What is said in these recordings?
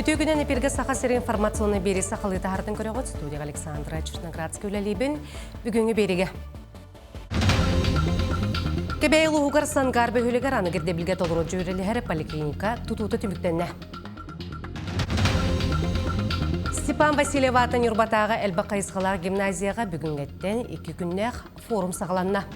Үтүө күнэн эпиргэ Саха сири информационный биэри сахалыы таһартын көрөҕүт студияға Александра Черноградская үлэлиибин. Бүгүҥҥү биэригэ. Кэбээйи улууһугар Сангаар бөһүөлэгэр аныгы ирдэбилгэ толору дьүөрэлэһэр поликлиника тутуута түмүктэннэ. Степан Васильев аатын Ньурбатааҕы элбэх хайысхалаах гимназияҕа бүгүҥҥэттэн икки күннээх форум саҕаланна.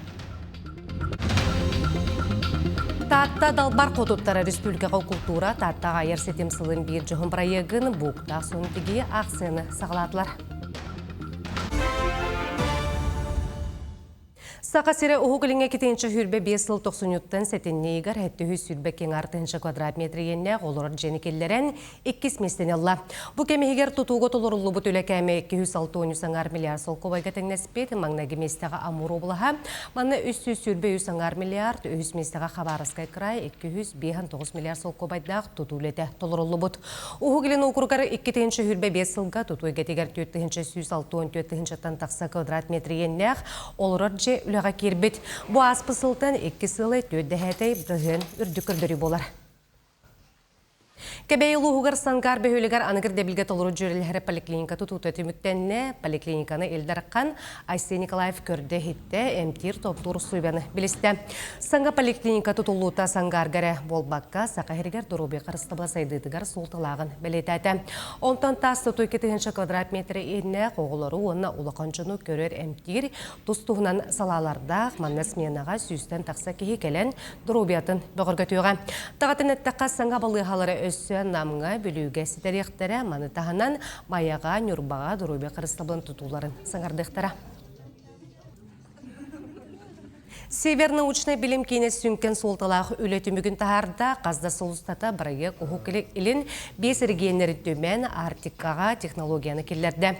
Таатта далбар хотуттара республикаҕа култуура Тааттаҕа айар ситим сылын биир дьоһун бырайыагын бууктаах сонун тигии аахсыйаны саҕалаатылар. Саха сирэ Уһук Илиҥҥэ 225 сыл тохсунньуттан сэтинньи ыйыгар 720 киэҥ тыһыынча квадрат метр иэннээх олорор дьиэни киллэрэн иккис миэстэни ылла. Бу кэм иһигэр тутууга толоруллубут үлэ кээмэйэ 263 миллиард солкуобайга тэҥнэспит. Маҥнайгы миэстэҕэ Амур облаһа, манна 323 миллиард, үһүс миэстэҕэ Хабаровскай край 259 миллиард солкуобайдаах тутуу үлэтэ толоруллубут. Уһук Илин уокуругар 2025 сылга тутуу эйгэтигэр 4164 тыһыынчаттан тахса квадрат метр иэннээх олорор дьиэ үлэҕэ киирбит. Бу ааспыт сылтан икки сылай түөрт дэһээтэй бырыһыан үрдүк көрдөрүү буолар. Кэбээйи улууһугар Сангаар бөһүөлэгэр аныгы ирдэбилгэ толору дьүөрэлэһэр поликлиника тутуута түмүктэннэ. Поликлиниканы Ил Дархан Айсен Николаев көрдө-иһиттэ, эмтиир-томтуур услуганы билистэ. Саҥа поликлиника тутуллуута Сангаарга эрэ буолбакка, Саха сиригэр доруобуйа харыстабыла сайдыытыгар суолталааҕын бэлиэтээтэ. Онтон таас тутуу 2 квадрат метр иэннээх оҕолору уонна улахан дьону көрөр-эмтиир тус-туһунан салаалардаах манна сменаҕа сүүстэн тахса киһи кэлэн доруобуйатын бөҕөргөтүөҕэ. Даҕатан эттэххэ, саҥа балыыһалары өссө Намҥа, Бүлүүгэ ситэриэхтэрэ, маны таһынан Майаҕа, Ньурбаҕа доруобуйа харыстабылын тутууларын саҥардыахтара. Север научнай билим киинэ сүҥкэн суолталаах үлэ түмүгүн таһаарда. Хас да сыл устата бырайыак Уһук Илин биэс эрэгийиэннэри түмэн Арктикаҕа технологияны киллэрдэ.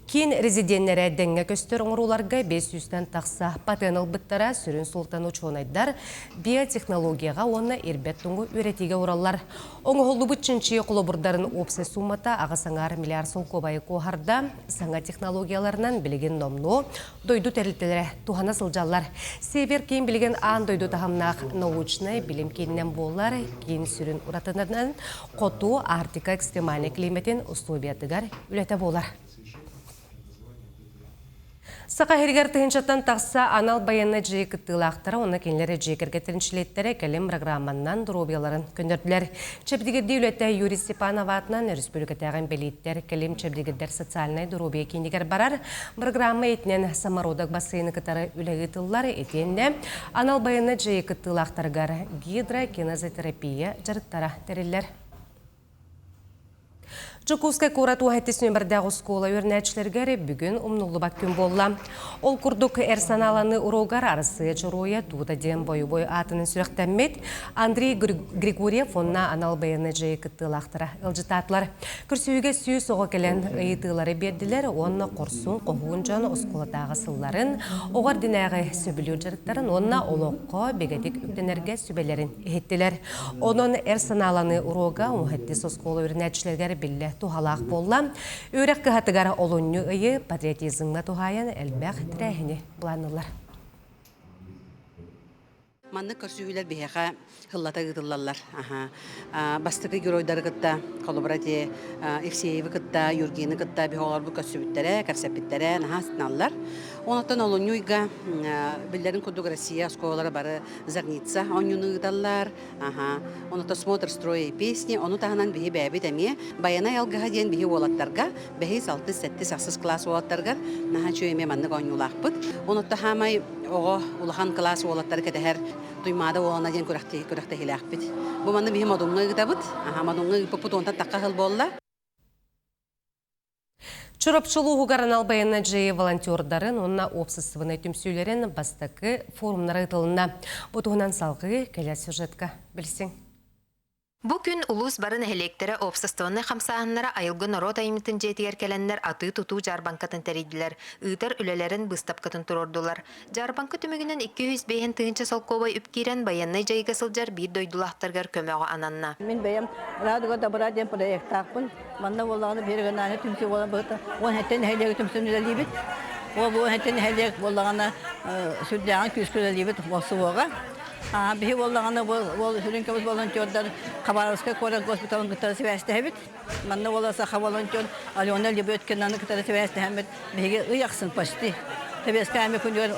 Киин резиденнэрэ дэҥҥэ көстөр оҥорууларга 500-тэн тахса патент ылбыттара, сүрүн суолтаны учуонайдар биотехнологияҕа уонна ирбэт тоҥу үөрэтиигэ ураллар. Оҥоһуллубут чинчийии холобурдарын уопсай суумата аҕыс аҥаар миллиард солкуобайы куоһарда. Саҥа технологияларынан билигин номнуо дойду тэрилтэлэрэ туһана сылдьаллар. Север киин билигин аан дойду таһымнаах научнай билим киининэн буолар. Киин сүрүн уратынан хоту Арктика экстремальнай климатын условиятыгар үлэтэ буолар. Саха сиригэр тыһыынчаттан тахса анал байыаннай дьиэ кыттыылаахтара уонна кинилэр дьиэ кэргэттэрин чилиэттэрэ кэлим программаннан доруобуйаларын көннөрдүлэр. Чэбдигирдии үлэтэ Юрий Степанов аатынан өрөспүүбүлүкэтээҕи инбэлииттэр кэлим чэбдигирдэр социальнай доруобуйа киинигэр барар. Программа иитинэн самородок бассейны кытары үлэ ыытыллар. Итиэннэ анал байыаннай дьиэ кыттыылаахтарыгар гидрокинезотерапия дьарыктара тэриллэр. Дьокуускай куорат уһэттис нүөмэрдээх оскуола үөрэнээччилэригэр бүгүн умнуллубат күн буолла. Ол курдук эр санааланыы уруогар Арассыыйа Дьоруойа Тута диэн бойобуой аатынан сүрэхтэммит Андрей Григорьев уонна анал байыаннай дьайыы кыттыылаахтара ыалдьытаатылар. Көрсүһүүгэ сүүс оҕо кэлэн ыйытыылары биэрдилэр уонна хорсун хоһуун дьон оскуолатааҕы сылларын, оҕо эрдинээҕи сөбүлүүр дьарыктарын уонна олоххо бигэтик үктэнэргэ сүбэлэрин иһиттилэр. Онон эр санааланыы уруога уһэттис оскуола үөрэнээччилэригэр биллэ туһалаах буолла. Үөрэх кыһатыгар олунньу ыйы патриотизмҥа туһаайан элбэх тэрээһини былаанныыллар. Маннык көрсүһүүлэр биһиэхэ сыллата ыытыллаллар. Бастакы геройдары кытта, холобура ити Евсеевы кытта, Юргины кытта биһи оҕолорбут көрсүбүттэрэ, кэпсэппиттэрэ, наһаа астыналлар. Онтон олунньу ыйга биллэрин курдук Россия оскуолалара бары Зарница оонньууну ыыталлар. Аха. Онута смотр строя и песни. Ону таһынан биһи бэйэбит эмиэ Байанай алгыһа диэн биһи уолаттарга бэһис, алтыс, сэттис, ахсыс кылаас уолаттарыгар наһаа үчүгэй эмиэ маннык оонньуулаахпыт. Онута хаамай оҕо улахан кылаас уолаттары кэтэһэр Туймаада уолана диэн күрэхтэһиилээхпит. Бу манны биһи Модуҥҥа ыытабыт. Аха, Модуҥҥа ыыппыппыт уонтан тахха сыл буолла. Чурапчы улууһугар анал байыаннай дьайыы волонтердарын уонна уопсастыбаннай түмсүүлэрин бастакы форумнара ыытылынна. Бу туһунан салгыы кэлэр сюжетка билсиҥ. Бу күн улуус бары нэһилиэктэрэ уопсастыбаннай хамсааһыннара Айылгы норуот айымньытын дьиэтигэр кэлэннэр атыы-тутуу дьаарбаҥкатын тэрийдилэр, ыытар үлэлэрин быыстапкатын туруордулар. Дьаарбаҥка түмүгүнэн 205 тыһыынча солкуобай үп киирэн байыаннай дьайыыга сылдьар биир дойдулаахтарыгар көмөҕө ананна. Мин бэйэм Радуга добра диэн проектаахпын. Манна буоллаҕына биһиги түмсүү буолан быһыта уон сэттэ нэһилиэги түмсэн үлэлиибит. Ол уон сэттэ нэһилиэк буоллаҕына сүрдээҕин күүскэ үлэлиибит суоҕа. Биһи буоллаҕына ол сүрүн көмүс волонтердар Хабаровскай куорат госпиталын кытары сибээстэһэбит. Манна буола саха волонтер Алена Лебедкинаны кытары сибээстэһэммит биһиги ый ахсын почти Сэбиэскэй күнүгэр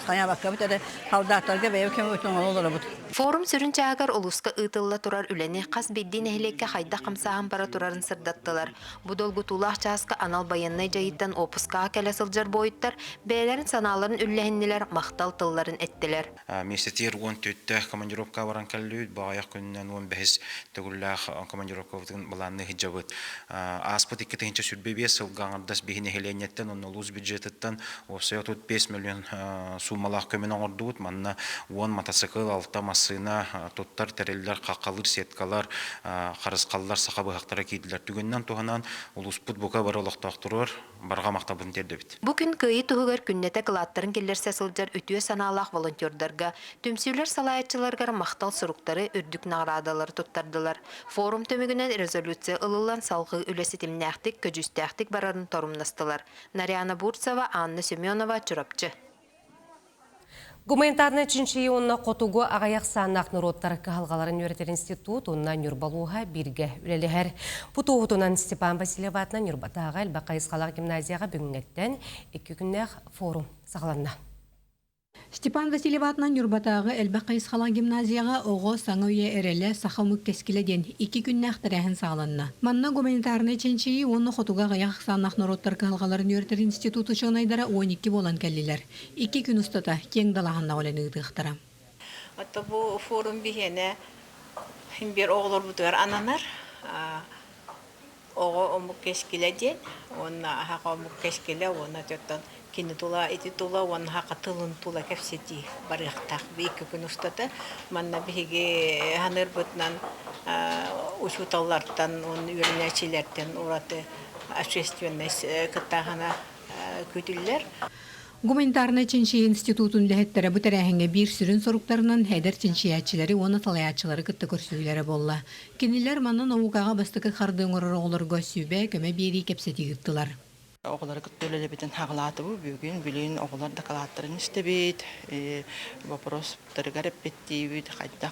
хайаабаккабыт эрэ солдаттарга бэйэ көмөтүн оҥоро олоробут. Форум сүрүн чааһыгар улууска ыытылла турар үлэни хас биирдии нэһилиэккэ хайдах хамсааһын бара турарын сырдаттылар. Бу долгутуулаах чааска анал байыаннай дьайыыттан уоппускаҕа кэлэ сылдьар буойуттар бэйэлэрин санааларын үллэһиннилэр, махтал тылларын эттилэр. Миэстэтигэр 14 командировка баран кэллибит. Бу аҕыйах күнүнэн 15 төгүллээх командировкабытын былаанныы сылдьабыт. Ааспыт 2025 сылга аҥардас биһи нэһилиэнньэттэн уонна улуус бюджетыттан уопсайа 35 миллион суумалаах көмөнү оҥордубут. Манна 10 мотоцикл, 6 массыына, туттар тэриллэр, хаххалыыр сеткалар, харысхаллар, саха быһахтара киирдилэр. Түгэнинэн туһанан улууспут бука бары олохтоохторугар барҕа махталбытын тиэрдэбит. Бу күн Кыайыы туһугар күннэтэ кылааттарын киллэрсэ сылдьар үтүө санаалаах волонтердарга, түмсүүлэр салайааччыларыгар махтал суруктары, үрдүк наҕараадалары туттардылар. Форум түмүгүнэн резолюция ылыллан салҕыы үлэ ситимнээхтик, көдьүүстээхтик барарын торумнастылар. Нарьяна Бурцева, Анна Семенова, Чурапчы. Гуманитарнай чинчийии уонна хотугу аҕыйах сааннаах норуоттар кыһалҕаларын үөрэтэр институт уонна Ньурба улууһа бииргэ үлэлэһэр. Бу туоһутунан Степан Васильев аатынан Ньурбатааҕы элбэх хайысхалаах гимназияҕа бүгүҥҥэттэн икки күннээх форум саҕаланна. Степан Васильев аатынан Ньурбатааҕы элбэх хайысхалаах гимназияҕа оҕо саҥа үйэ эрэлэ саха омук кэскилэ диэн икки күннээх тэрээһин саҕаланна. Манна гуманитарнай чинчийии уонна хотугу аҕыйах ахсааннаах норуоттар кыһалҕаларын үөрэтэр институт учуонайдара 12 буолан кэллилэр. Икки күн устата киэҥ далааһыннаах үлэни ыытыахтара. Оттон бу форум биһиэнэ биир оҕолорбутугар ананар. Оҕо омук кэскилэ диэн уонна аһаҕа омук кэскилэ уонна оттон кини тула ити тула уонна аһаҕа тылын тула кэпсэтии барыахтаах икки күн устата. Манна биһиги саныырбытынан учууталлартан уонна үөрэнээччилэртэн ураты общественность кыттааһына күүтүллэр. Гуманитарнай чинчийии институтун үлэһиттэрэ бу тэрээһиҥҥэ биир сүрүн соруктарынан эдэр чинчийээччилэри уонна салайааччылары кытта көрсүһүүлэрэ буолла. Кинилэр манна наукаҕа бастакы хардыы оҥорор оҕолорго сүбэ, көмө биэрии кэпсэтии ыыттылар. Оҕолору кытта үлэлэбитин хаҕылаатыбыт. Бүгүн билигин оҕолор дакылааттарын истэбит, вопростарыгар эппиэттиибит, хайдах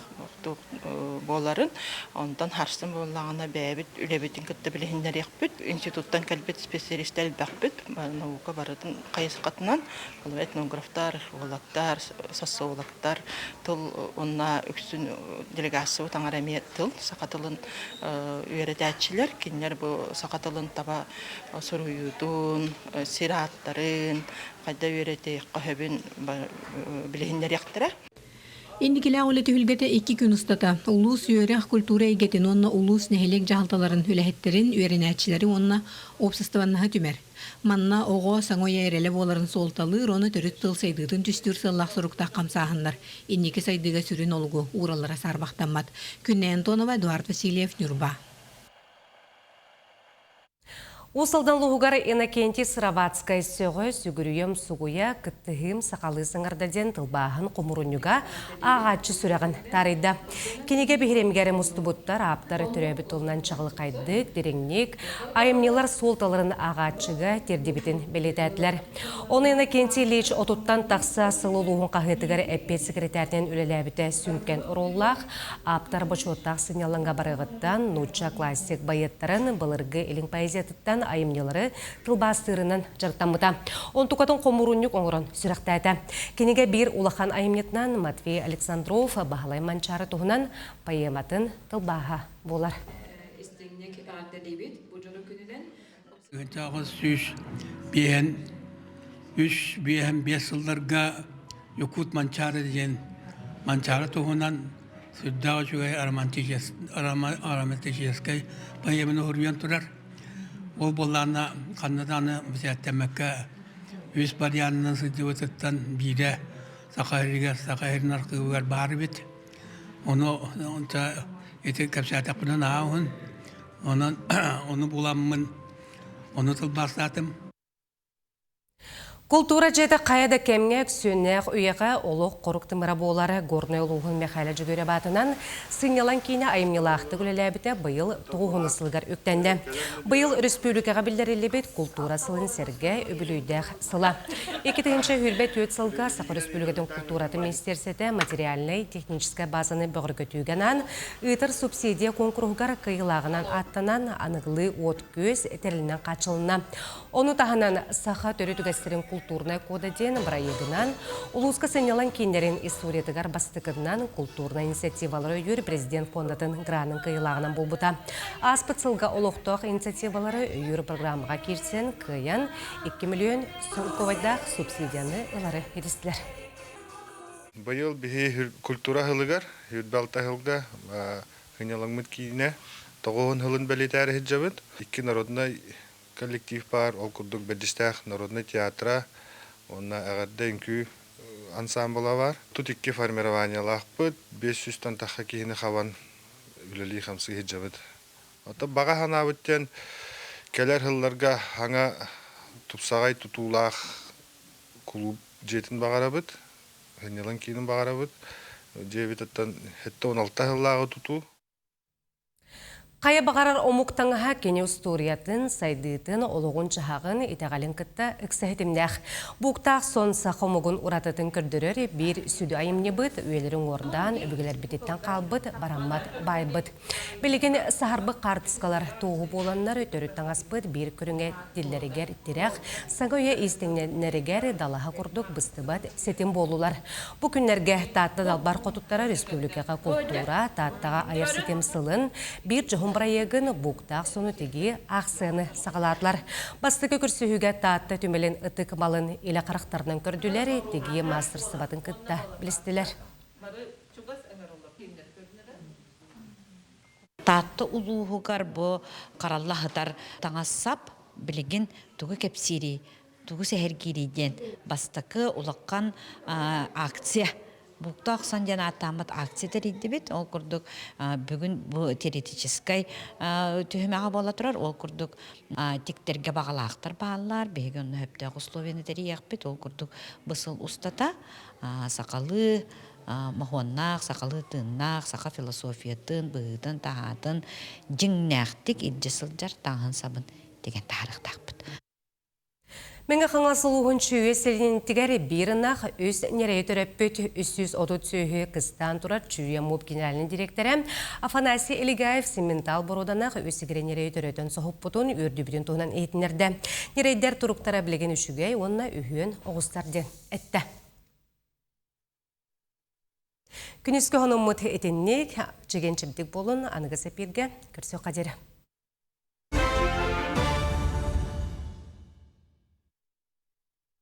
буоларын. Онтон харсын буоллаҕына бэйэбит үлэбитин кытта билиһиннэриэхпит. Институттан кэлбит специалистар элбэхпит. Наука барытын хайысхатынан этнографтар, археологтар, социологтар, тыл уонна үксүн делегация таҥара эмиэ тыл, саха тылын үөрэтээччилэр. Кинилэр бу саха тылын таба суруйуутун, сир ааттарын, хайда үөрэтиэххэ сөбүн билиһиннэриэхтэрэ. Инникилээх үлэ түһүлгэтэ икки күн устата улуус үөрэх, культура эйгэтин уонна улуус нэһилиэк дьаһалталарын үлэһиттэрин, үөрэнээччилэри уонна уопсастыбаннаһы түмэр. Манна оҕо саҥа үйэ эрэлэ буоларын суолталыыр уонна төрүт тыл сайдыытын түстүүр сыаллаах суруктаах хамсааһыннар инники сайдыыга сүрүн олугу уураллара саарбахтаммат. Күннэй Антонова, Эдуард Васильев, Ньурба. Уус Алдан улууһугар Иннокентий Сыроватскай сөҕө, сүгүрүйэм сугуйа, кыттыһыым сахалыы саҥарда диэн тылбааһын хомурунньуга ааҕааччы сүрэҕин таарыйда. Кинигэ биһирэмигэр мустубуттар ааптар төрөөбүт тылынан чаҕылхайдык, дириҥник, айымньылар суолталарын ааҕааччыга тиэрдибитин бэлиэтээтилэр. Ону Иннокентий Ильич отуттан тахса сыл улууһун хаһыатыгар эппиэт секретарынан үлэлээбитэ сүҥкэн оруоллаах. Ааптар бочуоттаах сынньалаҥҥа барыаҕыттан нуучча классик байыаттарын былыргы илин поэзиятыттан айымньылары тылбаастыырынан дьарыктаммыта. Онтукатын хомуурунньук оҥорон сүрэхтээтэ. Кинигэ биир улахан айымньытынан Матвей Александров Баһылай Манчаары туһунан поэматын тылбааһа буолар. Истиҥник эҕэрдэлиибит бу дьоро күнүнэн. 903 биэһэн биэс сылларга Якут Манчаары диэн Манчаары туһунан сүрдээх үчүгэй романтическай поэманы уруйан турар. Ол буоллаҕына ханна даҕаны бэчээттэммэккэ үс варианынан сылдьыбытыттан биирэ Саха сиригэр, Саха сирин архыыбыгар баар эбит. Ону ити кэпсээтэхпинэ наһаа уһун. Онон ону буламмын, ону тылбаастаатым. Култуура дьиэтэ хайа да кэмҥэ өксүөннээх үйэҕэ олох хорук тымыра буолар Горнай улууһун Михаил Дьөгүөрэп аатынан сынньалаҥ киинэ айымньылаахтык үлэлээбитэ быйыл тоҕуһун сылыгар үктэннэ. Быйыл өрөспүүбүлүкэҕэ биллэриллибит култуура сылын сэргэ үбүлүөйдээх сыла. 2024 сылга Саха Өрөспүүбүлүкэтин култууратын министиэрсэтэ материальнай техническэй базаны бөҕөргөтүүгэ анаан ыытар субсидия куонкуруһугар кыайыылааҕынан ааттанан аныгылыы уот-күөс тэрилинэн хааччылынна. Ону таһынан Саха төрүт үгэстэрин култуурунай кода диэн бырайыагынан улууска сынньалаҥ кииннэрин историятыгар бастакытынан култуурунай инициативалары өйүүр президент фондатын гранын кыайыылааҕынан буолбута. Ааспыт сылга олохтоох инициативалары өйүүр программаҕа киирсэн кыайан 2 миллион солкуобайдаах субсидияны ылары ситистилэр. Быйыл биһи культура сылыгар, үрбэ алта сылга сынньалаҥмыт киинэ тоҕуһун сылын бэлиэтээри сылдьабыт. Икки народнай коллектив баар, ол курдук Бэрдистээх народнай театра уонна Эҕэрдэ үҥкүү ансаамбыла баар. Тут икки формированиелаахпыт, 500-тан тахса киһини хабан үлэлии-хамсыы сылдьабыт. Оттон баҕа санаабыт диэн кэлэр сылларга саҥа тупсаҕай тутуулаах кулууп дьиэтин баҕарабыт, сынньалаҥ киинин баҕарабыт. Дьиэбит оттон 76 сыллааҕы тутуу. Хайа баҕарар омук таҥаһа кини устуоруйатын, сайдыытын, олоҕун-дьаһаҕын, итэҕэлин кытта ыкса ситимнээх. Бууктаах сон саха омугун уратытын көрдөрөр биир сүдү айымньыбыт, үйэлэри уҥуордаан, өбүгэлэрбититтэн хаалбыт бараммат баайбыт. Билигин саһарбыт хаартыскалар туоһу буоланнар төрүт таҥаспыт биир көрүҥэ тиллэригэр тирэх, саҥа үйэ иистэннэригэр далаһа курдук быстыбат ситим буоллулар. Бу күннэргэ Таатта далбар хотуттара республикаҕа култуура, Тааттаҕа айар ситим сылын биир дьоһун бырайыагын Бууктаах сону тигии аахсыйаны саҕалаатылар. Бастакы көрсүһүүгэ Таатта түмэлин ытык малын илэ харахтарынан көрдүлэр, тигии маастарыстыбатын кытта билистилэр. Таатта улууһугар бу харалла сытар таҥас-сап билигин тугу кэпсиирий, тугу сэһэргиирий диэн бастакы улахан акция Буктаах сон диэн ааттааммыт акция тэрийдибит. Ол курдук бүгүн бу теоретическай түһүмэҕэ буола турар. Ол курдук тиктэргэ баҕалаахтар бааллар. Биһиги онно сөптөөх условияны тэрийиэхпит. Ол курдук бу сыл устата сахалыы моһуоннаах, сахалыы тыыннаах, саха философиятын, быһыытын-таһаатын дьиҥнээхтик илдьэ сылдьар таҥаһын-сабын тигэн таһаарыахтаахпыт. Мэҥэ Хаҥалас улууһун Чүүйэ сэлиэнньэтигэр биир ынах, үс ньирэйи төрөппүт 330 сүөһү кыстаан турар Чүүйэ МУП генеральнай дириэктэрэ Афанасий Элигаев симментал боруоданах үс игирэ ньирэйи төрөтөн соһуппутун, үөрдүбүтүн туһунан иһитиннэрдэ. Ньирэйдэр туруктара билигин үчүгэй уонна үһүөн оҕустар диэн эттэ. Күнүскү хонуммут итинник, чэгиэн-чэбдик буолун, аныгы сэпииргэ көрсүөххэ диэри.